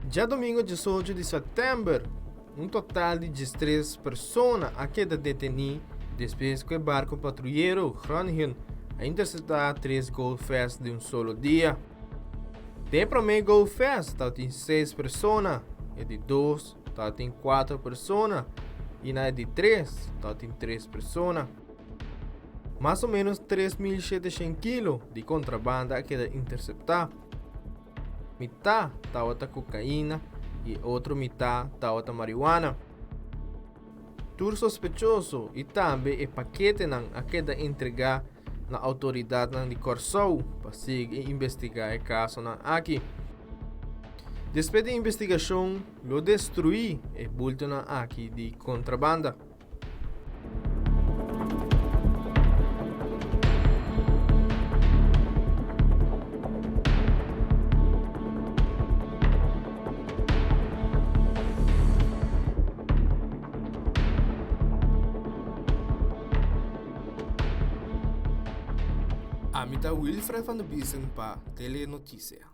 Djadomingo 18 di sèptèmber, un total di 13 persona a keda detení despues ku e barko patruyero Groningen a interseptá tres golfès den un solo dia. Den e promé golfès tabatin seis persona, e di dos tabatin kuater persona i na e di tres tabatin tres persona. Mas o ménos 3700 kilo di kontrabanda a keda interseptá. Mitá tabata kokaina i e otro mitá tabata marihuana. Tur sospechoso i tambe e paketenan a keda entregá na outoridatnan di Kòrsou pa sigui investigá e kasonan aki. Despues di investigashon lo destruí e bultonan aki di kontrabanda. Ami ta Wilfred van der Biesen pa Telenoticia.